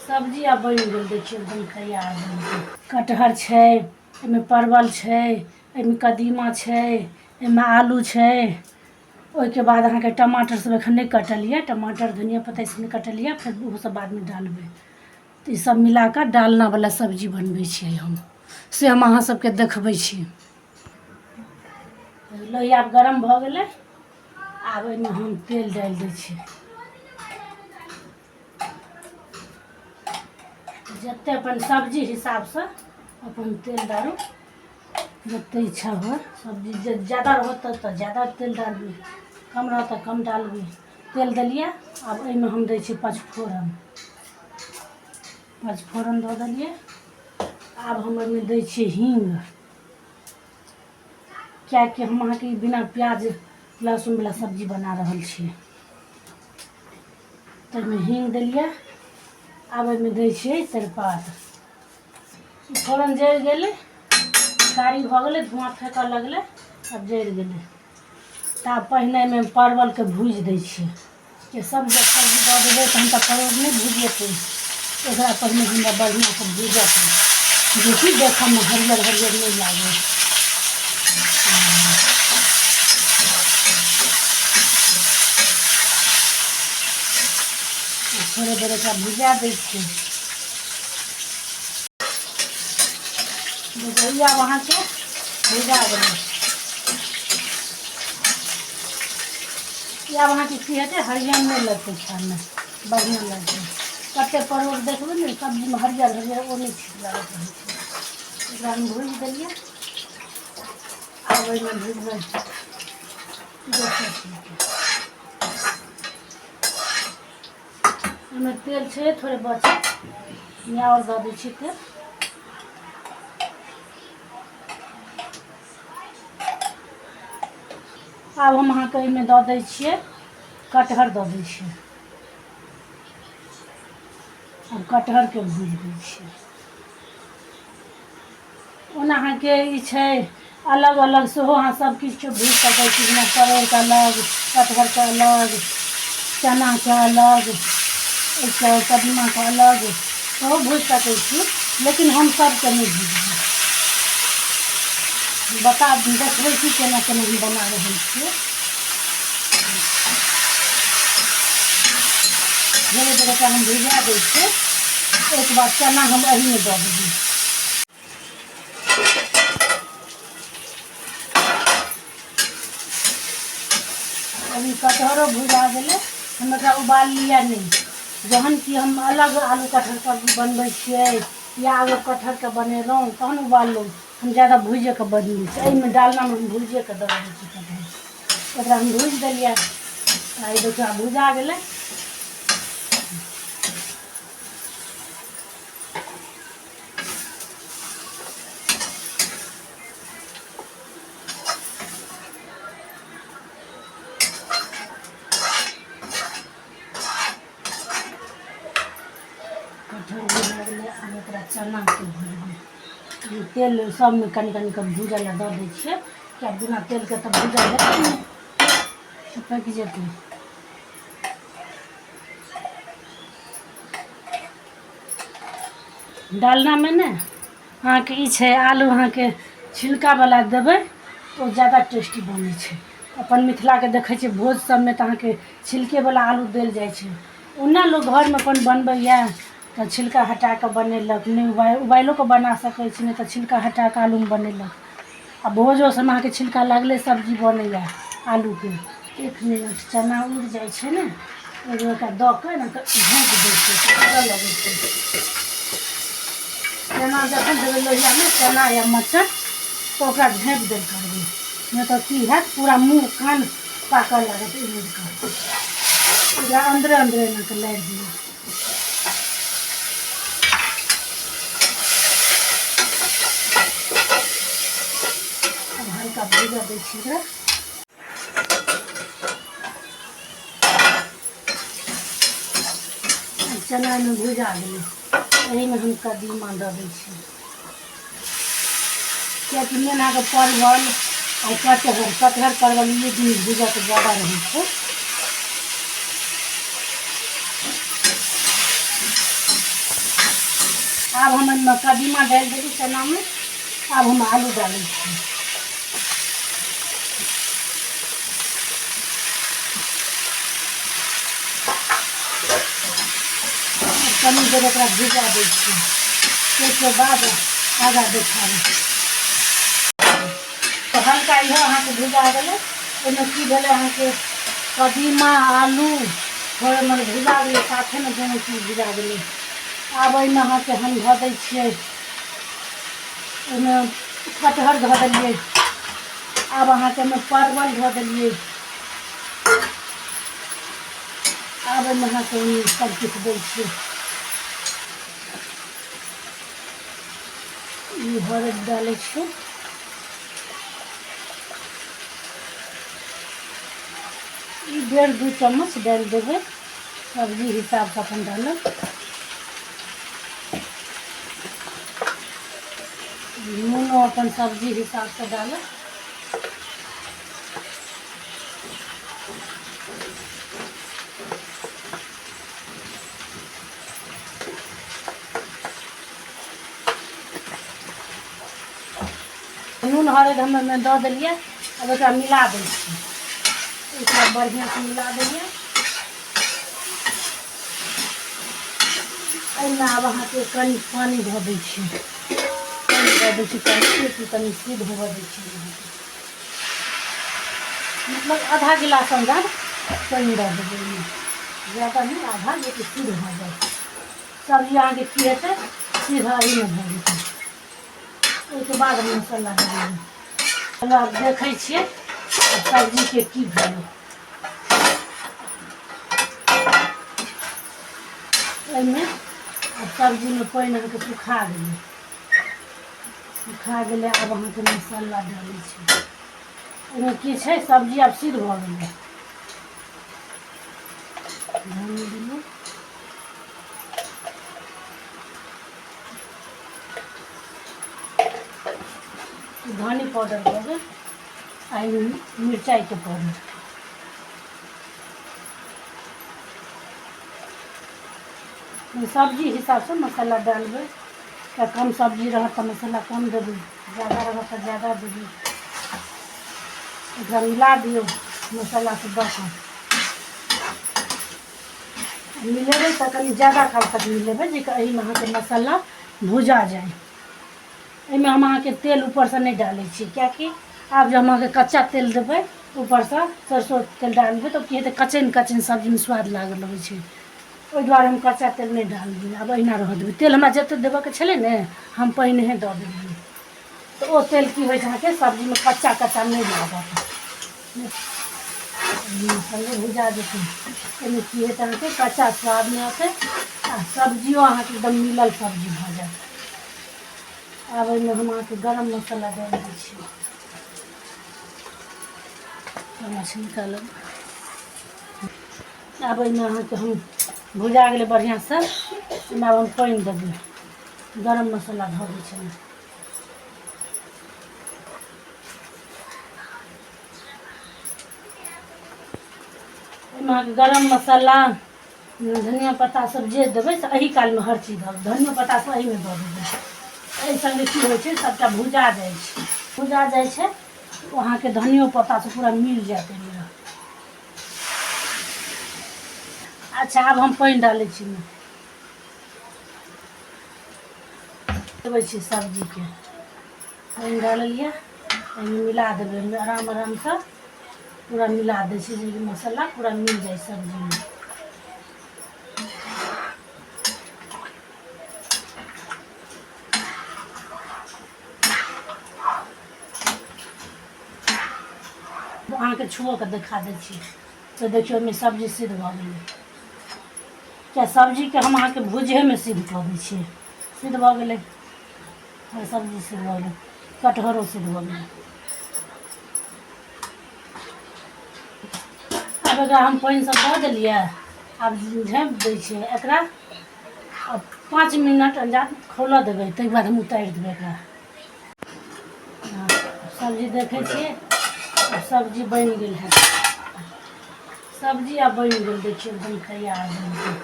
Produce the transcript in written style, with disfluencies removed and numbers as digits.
सब्जी आब बनि गेल, देखियौ एकदम तैयार बनि गेल। कटहर छै, एहिमे परवल छै, एहिमे कदीमा छै, एहिमे आलू छै। ओहिके बाद अहाँके टमाटर सब एखन नहि कटल यऽ, टमाटर धनिया पत्ता ई सब नहि कटल यऽ, फेर ओहो सब बादमे डालबै। तऽ ई सब मिलाकऽ डालनावला सब्जी बनबै छियै हम, से हम अहाँ सबके देखबै छी। लोहिया आब गरम भऽ गेलै, आब एहिमे हम तेल डालि दै छियै। जतेक अपन सब्जी हिसाबसँ अपन तेल डालू, जतेक इच्छा हुए। सब्जी जे ज्यादा रहत तऽ ज्यादा तेल डालबै, कम रहत तऽ कम डालबै। तेल देलियै, आब एहिमे हम दै छियै पचफोरन। पचफोरन दऽ देलियै। आब हम एहिमे दै छियै हींग, किएकि हम अहाँके ई बिना प्याज लहसुनवला सब्जी बना रहल छी। ताहिमे हींग देलियै। आब एहिमे दै छियै तेजपात। फोरन जरि गेलै, कारी भऽ गेलै, धुआँ फेकऽ लगलै, आब जरि गेलै। तऽ आब पहिने एहिमे परवलके भूजि दै छियै। के सब जब सब्जी दऽ देबै तहन तऽ परोड़ नहि भुजेतै। एकरा पहिने हमरा बढ़िआँसँ भूजऽ पड़त, जेकि देखऽमे हरियर हरियर नहि लागै। थोड़े देर एकरा भुजा दै छियै। देखियौ, आब अहाँके भुजा गेलै। आब अहाँके की हेतै, हरियर नहि लगतै, खायमे बढ़िआँ लगतै। कतेक परोड़ देखबै ने सब्जीमे हरियर हरियर, ओ नहि ठीक लागैत रहै छै। एकरा हम भुजि देलियै। आब ओहिमे भुजबै दोसर चीजके। ओहिमे तेल छै थोड़े बचल, आओर दऽ दै छियै तेल। आब हम अहाँके एहिमे दऽ दै छियै कटहर, दऽ दै छियै। आब कटहरके भूजि दै छियै। ओना अहाँके ई छै, अलग अलग सेहो अहाँ सब किछुके भूजि सकै छी, जेना परोड़के अलग, कटहरके अलग, चनाके अलग, ओहिके कदीमाके अलग सेहो भूजि सकै छी, लेकिन हम सबके नहि भूजबै। बता देखबै छी केना केना हम बना रहल छियै। धीरे धीरे एकरा हम भुजा दै छियै। ओहिके बाद चना हम एहिमे दऽ देबै। अभी कटहरो भुजा गेलै। हम एकरा उबाललियै नहि, जहन कि हम अलग आलू कटहर सब्जी बनबै छियै या आलू कटहरके बनेलहुँ तहन उबाललहुँ। हम जादा भुजिएके बनबै छी। एहिमे डालनामे हम भुजिएके दऽ दै छी कटहर। ओकरा हम भुजि देलियै। आ ई देखियौ, आब भुजा गेलै। कटहर भुजा गेलै। आब ओकरा चनाके भुजबै। तेल सबमे कनि कनि कऽ भूजऽ लए दऽ दै छियै, किएक बिना तेलके तऽ भूजल हेतै नहि, पाकि जेतै। डालनामे ने अहाँके ई छै, आलू अहाँके छिलकावला देबै तऽ ओ जादा टेस्टी बनै छै। अपन मिथिलाके देखै छियै, भोज सबमे तऽ अहाँके छिलकेवला आलू देल जाइ छै। ओना लोक घरमे अपन बनबैए तऽ छिलका हटा कऽ बनेलक, नहि उबालिओ कऽ बना सकै छी, नहि तऽ छिलका हटा कऽ आलूमे बनेलक। आ भोजो सबमे अहाँके छिलका लागले सब्जी बनैए आलूके। एक मिनट, चना उड़ि जाइ छै ने, ओहिमे ओकरा दऽ कऽ एना कऽ झाँपि दै छियै तऽ उड़ऽ लगै छै। चना जखन देबै लोहियामे, चना या मटर, तऽ ओकरा झाँपि देल करबै, नहि तऽ की हैत, पूरा मुँह कान पाकऽ लागत उड़ि कऽ। ओकरा अन्दरे अन्दरे एना कऽ लारि दियौ। आब हल्का भूजऽ दै छियै एकरा। चना एहिमे भुजा गेलै। एहिमे हम कदीमा दऽ दै छियै, किएकि मेन अहाँके परवल आ कटहर, कटहर परवल ई दुनू भूजऽके ज्यादा रहै छै। आब हम एहिमे कदीमा डालि देली चनामे। आब हम आलू डालै छी। कनि देर ओकरा भुजा दै छियै, ताहिके बाद आगाँ देखाबै। तऽ हल्का इहो अहाँके भुजा गेलै। ओहिमे की भेलै, अहाँके कदीमा आलू थोड़े मने भुजा गेलै, साथेमे दुनू चीज भुजा गेलै। आब एहिमे अहाँके हम धऽ दै छियै, ओहिमे कटहर धऽ देलियै। आब अहाँके ओहिमे परवल धऽ देलियै। आब एहिमे अहाँके सब किछु दै छियै। ई हरदि डालै छियै, ई 1.5-2 चम्मच डालि देबै, सब्जी हिसाबसँ अपन डालब। नूनो अपन सब्जी हिसाबसँ डालब। नून हरदि हम ओहिमे दऽ देलियै। आब एकरा मिला दै छियै, एकरा बढ़िआँसँ मिला देलियै एहिमे। आब अहाँके कनि पानि धऽ दै छियै, पानि दऽ दै छियै कनि, कनि सिद्ध होबऽ दै छियै अहाँके, मतलब आधा गिलास अंदाज पानि दऽ देबै ओहिमे, ज्यादा नहि, आधा, जेकि सिद्ध भऽ जाय सब्जी। अहाँके की हेतै, सीधा एहिमे भऽ जेतै। ओहिके बाद मसाला देबै। आब देखै छियै सब्जीके की भेलै। एहिमे आब सब्जीमे पानि अहाँके सुखा गेलै, सुखा गेलै। आब अहाँके मसाला डालै छी। एहिमे की छै, सब्जी आब सिद्ध भऽ गेलै। धनी दियौ, धनी पाउडर देबै आ ई मिरचाइके पाउडर। सब्जी हिसाबसँ मसाला डालबै तऽ कम सब्जी रहत तऽ मसाला कम देबै, ज्यादा रहत तऽ ज्यादा देबै। एकरा मिला दियौ मसाला सब दऽ कऽ। मिलेबै तऽ कनि ज्यादा काल तक मिलेबै, जे एहिमे अहाँके मसाला भुजा जाय। एहिमे हम अहाँके तेल ऊपरसँ नहि डालै छी, किएकि आब जे हम अहाँके कच्चा तेल देबै, ऊपरसँ सरसो तेल डालबै, तऽ की हेतै, कचैन कचैन सब्जीमे स्वाद लागऽ लगै छै। ओहि दुआरे हम कच्चा तेल नहि डालबै, आब एहिना रहऽ देबै। तेल हमरा जतेक देबऽके छलै ने, हम पहिनहे दऽ देलियै, तऽ ओ तेल की होइ छै, अहाँके सब्जीमे कच्चा कच्चा नहि लागत। मसल्लो भुजा जेतै। एहिमे की हेतै, अहाँके कच्चा स्वाद नहि औतै आ सब्जियो अहाँके एकदम मिलल सब्जी भऽ जायत। आब एहिमे हम अहाँके गरम मसाला डालि दै छी। चम्मच निकालब। आब एहिमे अहाँके हम भुजा गेलै बढ़िआँसँ। एहिमे आब हम पानि देबै। गरम मसाला धऽ दै छियै। एहिमे अहाँके गरम मसाला, धनिया पत्ता सब जे देबै से एही कालमे हर चीज दऽ, धनियो पत्ता सब एहिमे दऽ देबै। एहि सङ्गे की होइ छै, सभटा भुजा जाइ छै, भुजा जाइ छै, ओ अहाँके धनियो पत्ता सब पूरा मिल जायत एहिमे। अच्छा, आब हम पानि डालै छी एहिमे। देबै छी सब्जीके। पानि डाललियै, एहिमे मिला देबै। एहिमे आराम आरामसँ पूरा मिला दै छी, जे मसाला पूरा मिल जाइ सब्जीमे। अहाँके छुओ कऽ देखा दै छी। तऽ देखियौ, ओहिमे सब्जी सिद्ध भऽ गेलै। किया सब्जीके हम अहाँके भुजहेमे सिद्ध कऽ दै छियै। सिद्ध भऽ गेलै सब्जी, सिद्ध भऽ गेलै, कटहरो सिद्ध भऽ गेलै। आब एकरा हम पानि सब दऽ देलियै, आब झाँपि दै छियै एकरा। आब 5 मिनट अंदाज खौलऽ देबै, ताहिके बाद हम उतारि देबै एकरा। सब्जी देखै छियै, आब सब्जी बनि गेल है। सब्जी आब बनि गेल, देखियौ, एकदम तैयार बनि गेल।